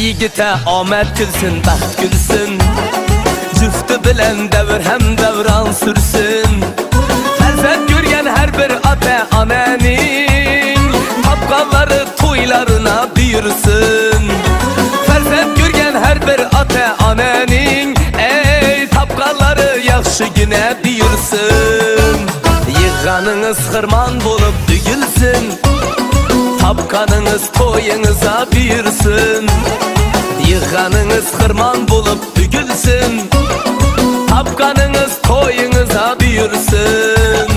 Yigitga omad kulsin, baxt kulsin. Jufti bilan davr ham davron sursin. Farzand ko'rgan har bir ota onaning topganlari to'ylarına buyursin. Farzand ko'rgan har bir ota onaning ey topganlari yaxshigina buyursin. Yig'ganingiz xirmon bo'lib tugilsin. Topganingiz to'yingizga buyursin. Yig'ganingiz xirmon bo'lib tugilsin. Topganingiz to'yingizga buyursin.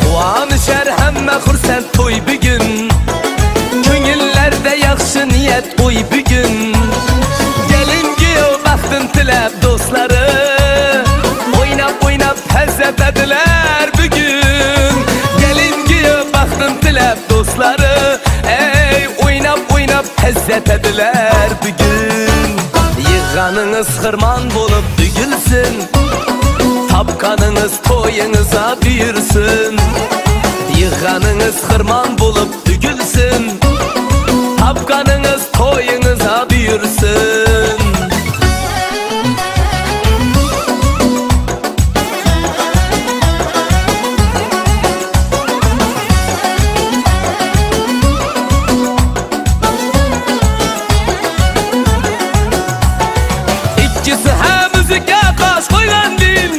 Quvonishar hamma xursand to'y bugun. Ko'ngillarda yaxshi niyat qo'y bugun. Gelin kuyov baxtini tilab do'stlari o'ynab o'ynab hazzatadilar bugun. Gelin kuyov baxtini tilab do'stlari ey o'ynab o'ynab hazzatadilar bugun. Yig'ganingiz xirmon bo'lib tugilsin. Topganingiz to'yingizga buyursin. Yig'ganingiz xirmon bo'lib tugilsin. Topganingiz to'yingizga buyursin. Ikkisi ham o'ziga qosh qo'ygandin.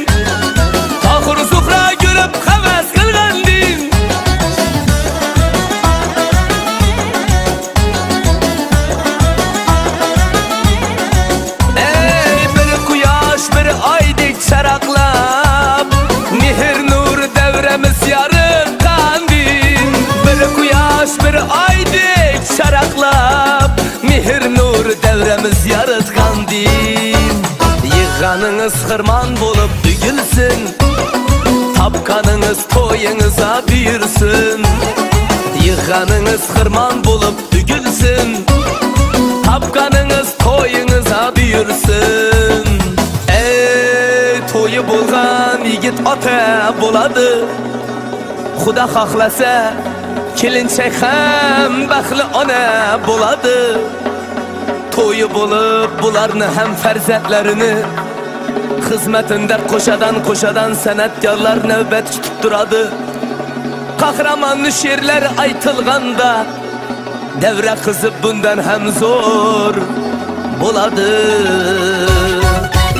Tohir Zuhra ko'rib havas qilgandin. Ey biri quyosh, biri oydek charaqlab, mehr nuri davramiz yoritgandin. Biri quyosh, biri oydek charaqlab, mehr nuri davramiz yoritgandin. Yig'ganingiz xirmon bo'lib tugilsin. Topganingiz to'yingizga buyursin. Yig'ganingiz xirmon bo'lib tugilsin. Topganingiz to'yingizga buyursin. Ey to'yi bo'lgan yigit ota bo'ladi. Xudo xohlasa kelinchak ham baxtli ona bo'ladi. To'yi bo'lib bularni ham farzandlarini xizmatinda qo'shadan qo'shadan san'atkorlar navbat kutib turadi. Qahramonni she'rlari aytilganda davra qizib bundan ham zo'r bo'ladi.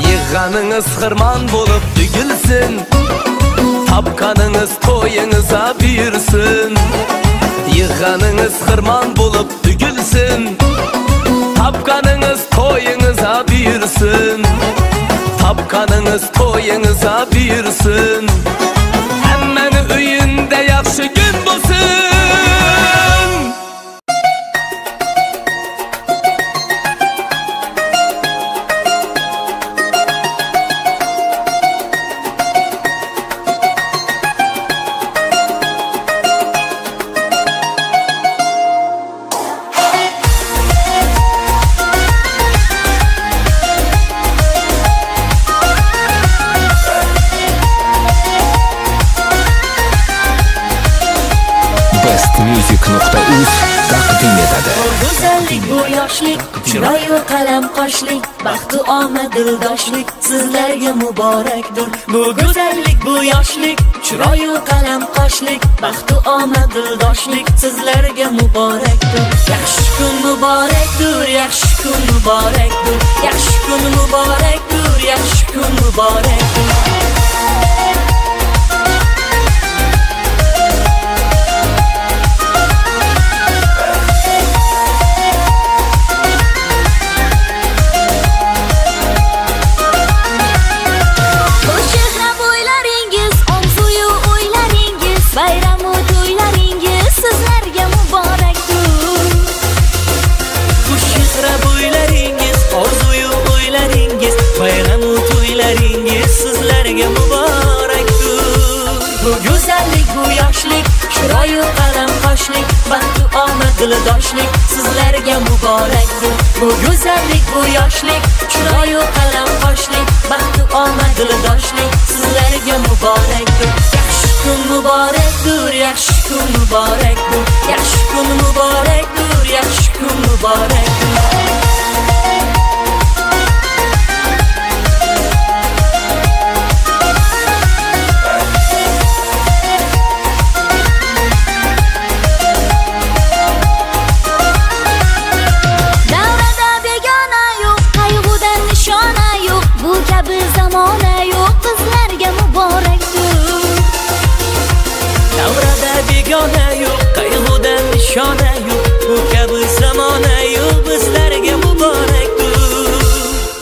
Yig'ganingiz xirmon bo'lib tugilsin. Topganingiz to'yingizga buyursin. Yig'ganingiz xirmon bo'lib tugilsin. Topganingiz to'yingizga buyursin. Topganingiz to'yingizga buyursin. Hammani uyinda yaxshi kun bo'lsin. Bestmusic.uz taqdim etadi. Go'zallik bu yoshlik, chiroy va qalam qoshlik, baxtu omad dildoshlik sizlarga muborakdir. Bu go'zallik bu yoshlik, chiroy va qalam qoshlik, baxtu omad dildoshlik sizlarga muborakdir. Yaxshi kun muborakdir, yaxshi kun muborakdir, yaxshi kun muborakdir, yaxshi kun muborakdir. Bayram-u to'ylaringiz sizlarga muborakdir. Xush bo'ylaringiz, orzuyu o'ylaringiz, bayram-u to'ylaringiz sizlarga dildoshlik sizlarga muborakdir. Bu go'zallik, bu yoshlik, chiroyu qalam qoshlik, baxtu omad dildoshlik sizlarga muborakdir. Yaxshi kun muborakdir, yaxshi kun muborakdir, yaxshi kun muborakdir, yaxshi kun muborakdir. Zamona yo'q, bizlarga muborakdir. Davrada begona yo'q, qayg'udan nishona yo'q, bu kabi zamona yo'q, bizlarga muborakdir.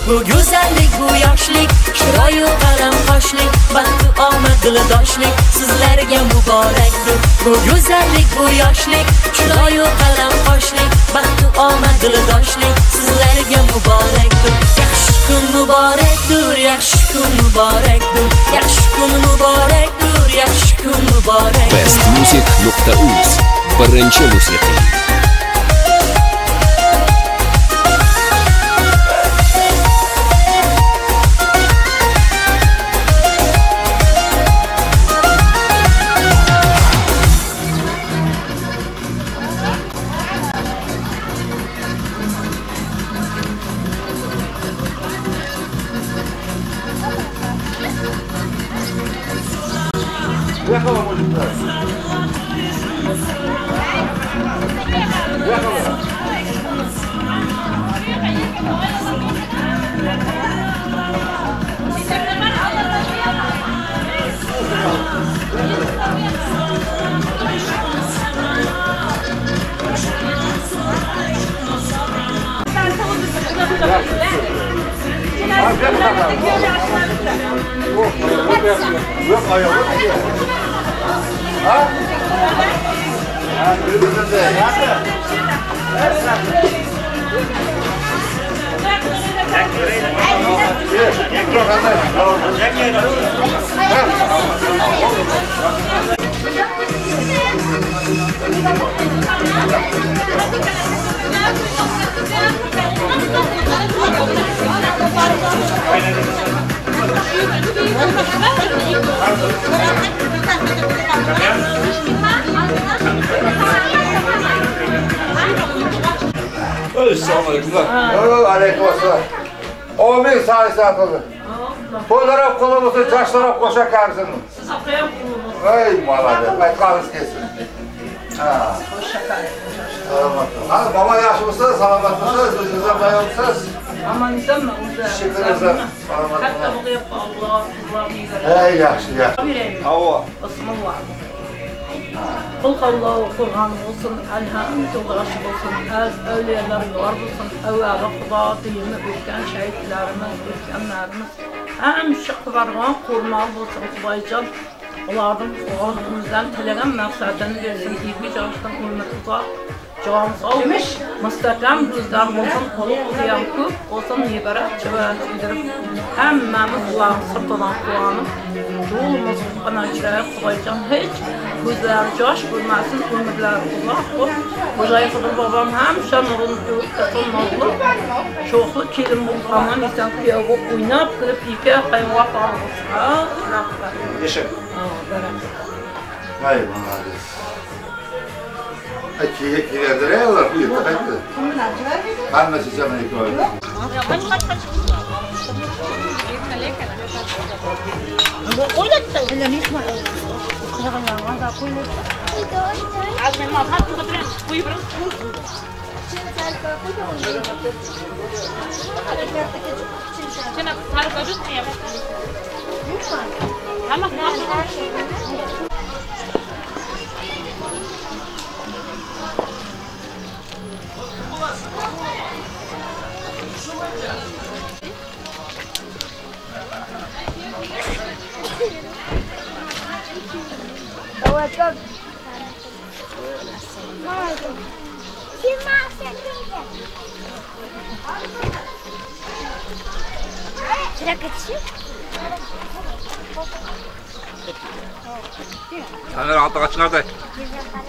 Bu go'zallik, bu yoshlik, chiroyu qalam qoshlik, baxtu omad dildoshlik sizlarga muborakdir. Bu go'zallik, bu yoshlik, chiroyu qalam qoshlik, baxtu omad dildoshlik sizlarga muborakdir. Yaxshi kun muborakdir, yaxshi kun muborakdir, yaxshi kun muborakdir, yaxshi kun muborakdir. Bestmusic.uz birinchi musiqiy. Amin sayısı atıldı. Toylar qulu olsun, yaşlar qoşa qarısın. Siz oxuyan qulumuz. Ey maladı, aytqanınız kelsin. Salamat. Ha, baba yaxshimisiz, salomatmisiz, o'zingiz bayonsiz? Aman esanmi o'zi? Shukr, salomat. Katta bo'lyapti Alloh, Alloh. Ey yaxshi, yaxshi. Havo. Bismillah. Qul Allohu Qur'on bo'lsin, alhamdulillah bo'lsin, az avliyolar yor bo'lsin, avvalo Xudo dinini o'tgan shahidlarimiz, o'tganlarimiz hamisha qurban qo'rmon bo'lsin Xudoyjon. Ularning o'zimizdan tilagan maqsadini bersin, ikki joshdan umri uzoq, jon sog', mustahkam ro'zlar bo'lsin, qo'li ham ko'p bo'lsin, nebara chevara uydirib, hammamiz ularning sirtidan quvonib, yo'limiz qancha Xudoyjon hech ko'zlari yosh bo'lmasin, umrlari uzoq bo'lsin. Xo'jayi Xidir bobom hamisha nurini to'kib, nozli, sho'xli kelin bo'lib, omon eson kuyov bo'lib o'ynab kulib, ikki qayg'oq olsin. Yashab. Vay молодец. Akiga keladilar, bu yerda qaytdi. Hammasi jamiki oldi. Taner altta kaçın nerede?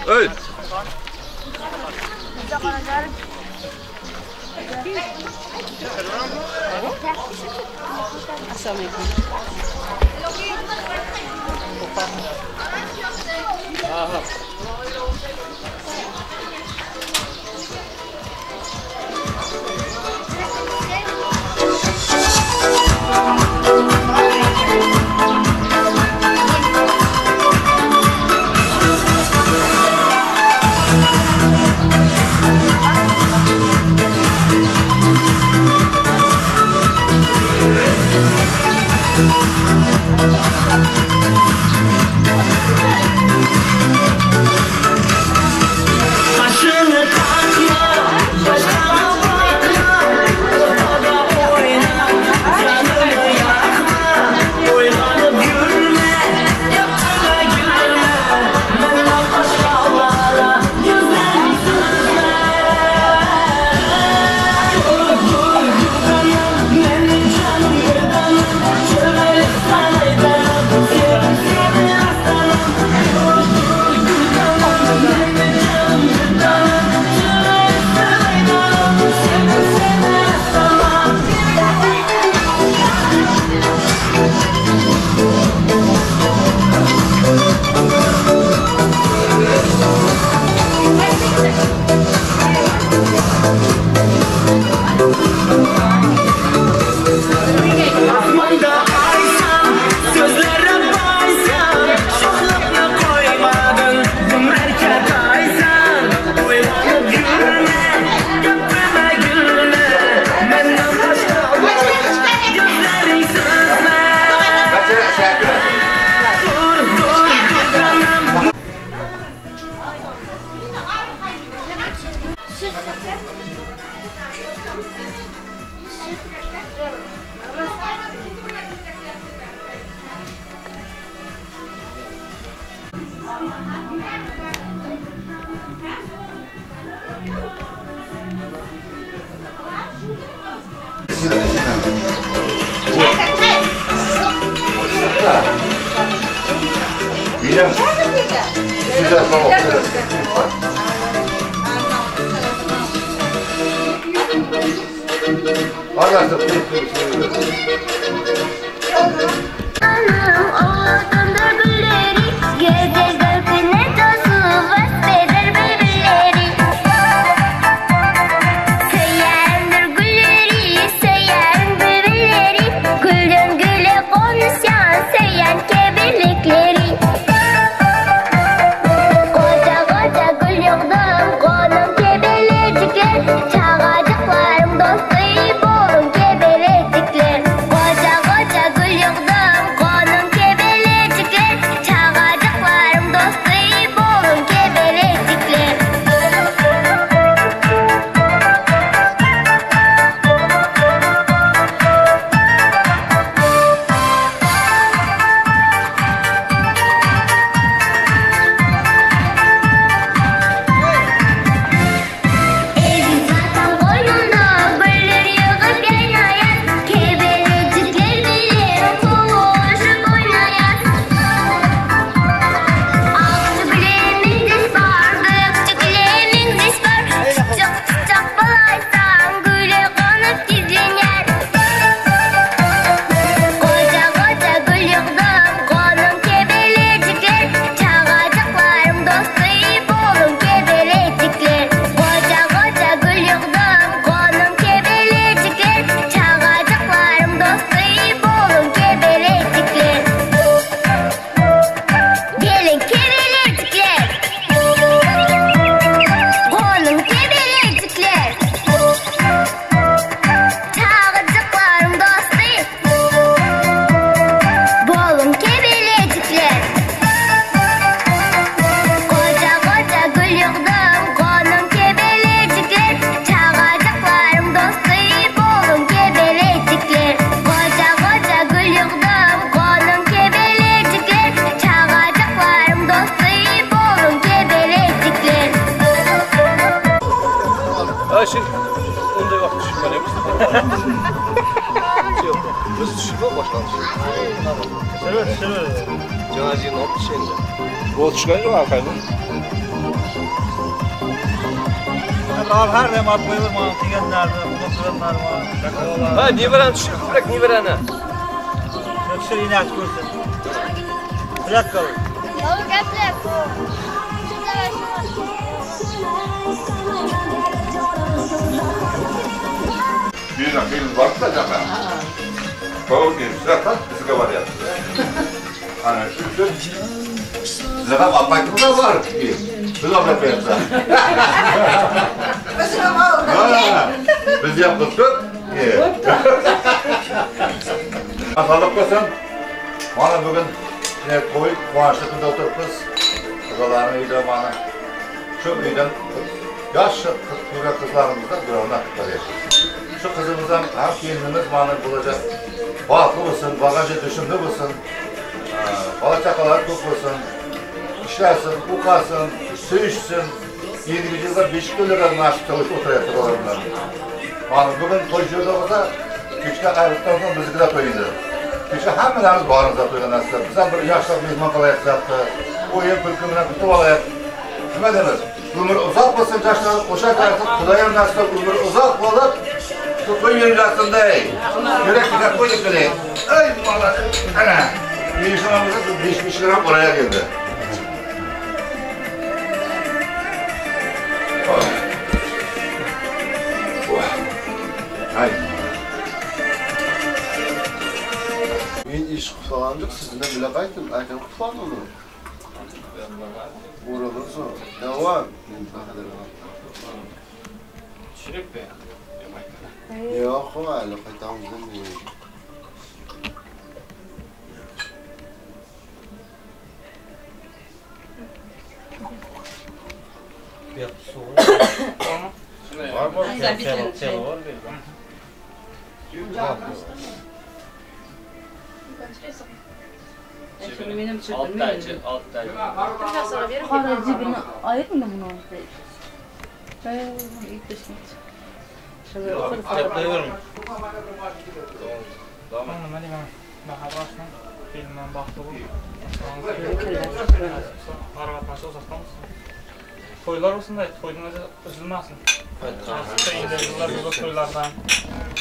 Öl! Har doim olib qo'yaver, mana deganlarni, qo'shganlarni. Ha, nevarani tushir, ko'proq nevarani. Tushir, inat ko'rsin. Tilak qil. Düğüne film vardı da zaten. Zaten bizi boryapti. Ana shu siz ham opaklar bor. Biz opaklayapmiz. Biz ham oldik. Biz ham qildik. Sog'lik bo'lsin. Mana bugun to'y quvonchli kunda o'tiribmiz. Qizalarni uyda mana shu uydan yosh qizlarimizdan birovni qilyapmiz. Shu qizimiz ham ham kelinimiz mana bo'lajak baxtli bo'lsin, bag'aji tushumli bo'lsin, bola chaqalari ko'p bo'lsin, ishlasin, o'qasin, suyishsin. Endigi yilda 5 kunlar nasib qilib o'tiryapti ular bilan. Mana bugun to'y jo'da bo'lsa, kechga qaytibdan so'ng biznikida to'y edi. Kecha hammalarimiz borimizda to'yga narsa. Biz ham bir yaxshiroq mehmon qilyapmiz. O'yin kulgi bilan kutib olaylik. Nima deymiz? Umr uzoq bo'lsin, yoshlar qo'sha qarsin, Xudoyim nasib umr uzoq bo'lib, shu to'y yurasinday. Yurak yurak qo'ydik keling. Ey bola, ana. Mehmonimizga 5 gram oraya keldi. Ay. Men ish qilib yo'q, siz bilan bila qaytdim, akam qilib uni. O'ralırsa, devam. Tushiribdi. Yo'q, hali qaytamiz endi. Qora jibini ayirma buni. Nima deyman? Merhaba, filmdan baxtli bo'l. Qaraqalpaqcha uzoqdan bo'lsin. To'ylar bo'lsin, to'ydan o'zi uzilmasin. Yıllar bu to'ylardan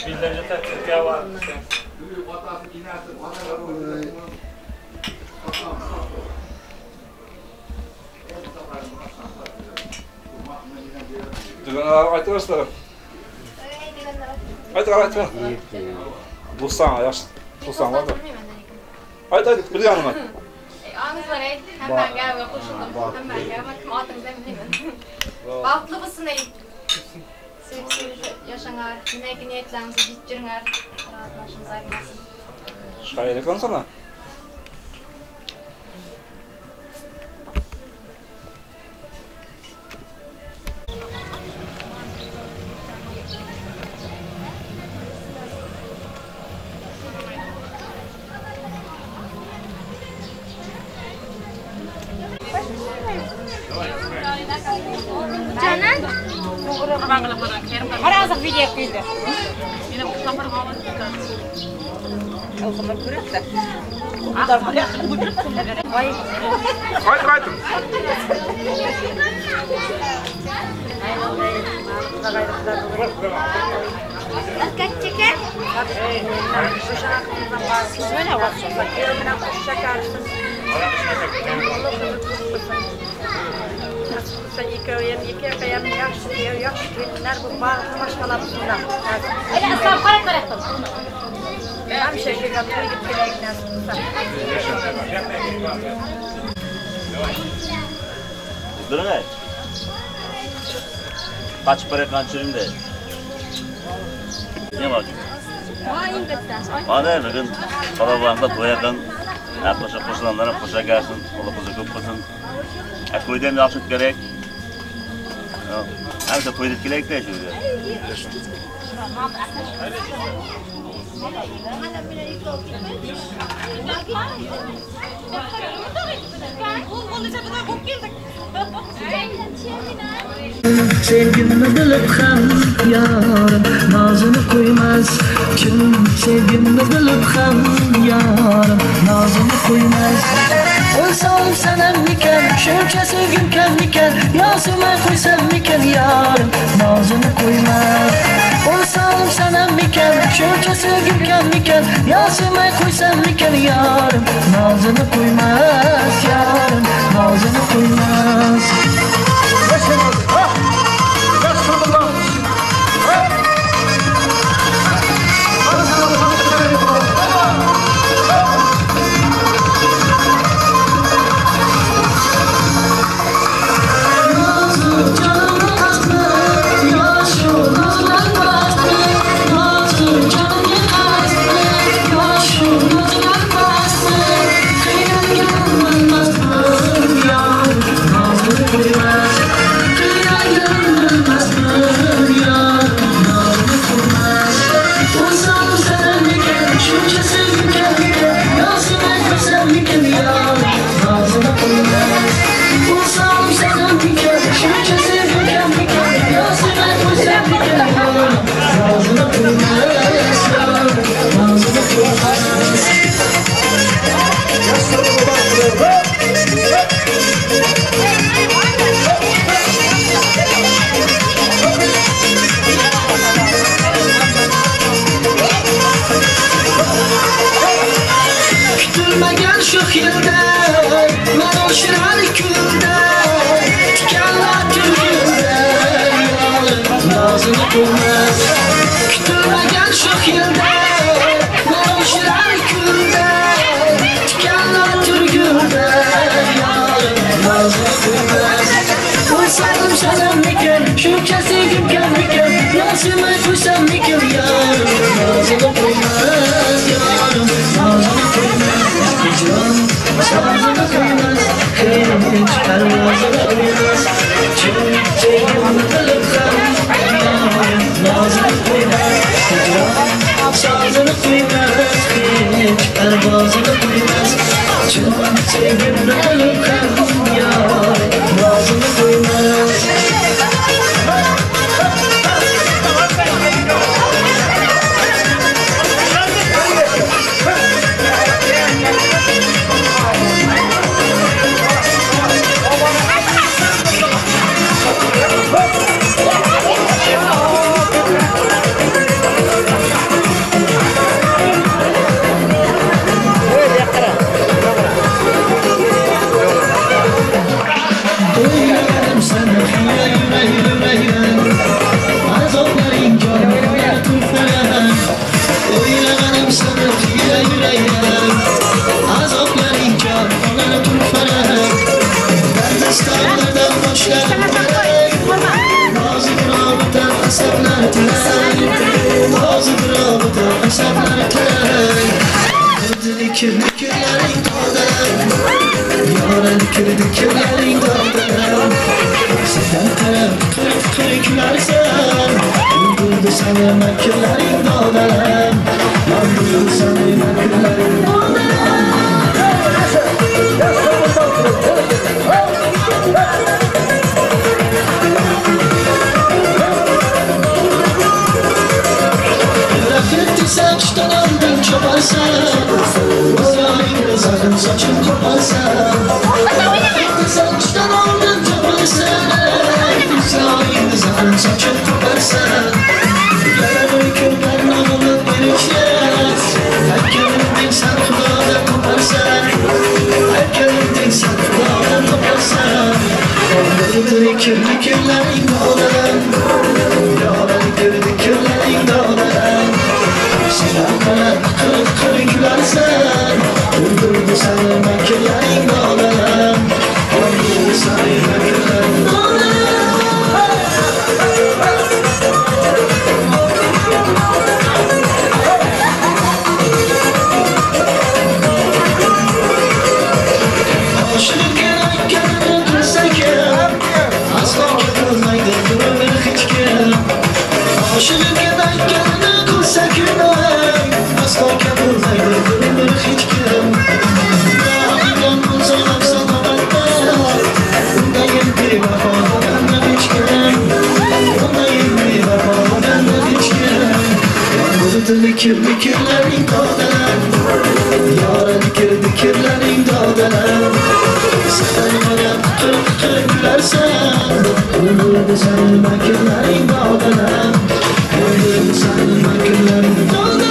birlarca tadqiqot var. Dugonalar aytaversinlar. Ayt, ayt. Do'stan, yaxshi do'stan bor. Ayt, ayt, bir yanıma. Ağzına ayt, hemen gel ve qo'shildim. Hemen gel, kim otingizdan bilmayman. Baxtli bo'lsin ey. Sevib sevib yashanglar, nimaki niyatlaringizni yetkiringlar. Rahat boshimiz ayrimasin. Xayrli sana. Qayt, qaytib. Durun. Kaç para kaçırım de. Ne var? Mana bugün kalabalıkta to'yakan, qo'sha qo'shilanlar qo'sha gelsin, qo'la qo'sha ko'p bo'lsin. To'yda ham yaxshi kerak. Hamma to'yda kerak-da shu yerda. Sevgimni bilib ham yorim nozini qo'ymas kim, sevgimni bilib ham yorim nozini qo'ymas. O'lsa o'lsanammikan, shuncha sevgim kammikan, yo sevmay qo'ysammikan yorim nozini Nazını qo'ymas. O'lsam sanammikan, shuncha sevgim kammikan, yo sevmay qo'ysammikan yorim, nozini qo'ymas yorim, nozini qo'ymas. Kutilmagan shu xilda, man oshirar kulda, tikanlar turgunda, yorim nozini qo'ymas. Kutilmagan shu xilda, man oshirar kulda, tikanlar turgunda, yorim nozini qo'ymas. O'lsam sanammikan, shuncha sevgim kammikan, yo sevmay qo'ysammikan, yorim nozini qo'ymas, yorim nozini qo'ymas. Hicran sazını qo'ymas, hech parvozini qo'ymas. Chin sevgimni bilib ham, yorim nozini qo'ymas. Hicran sazını qo'ymas, hech parvozini qo'ymas. Chin sevgimni bilib ham, yorim nozini qo'ymas. Sen makinlaring dog'ini, sen makinlaring dog'ini.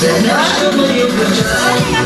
Ben aşkımı yıkacağım.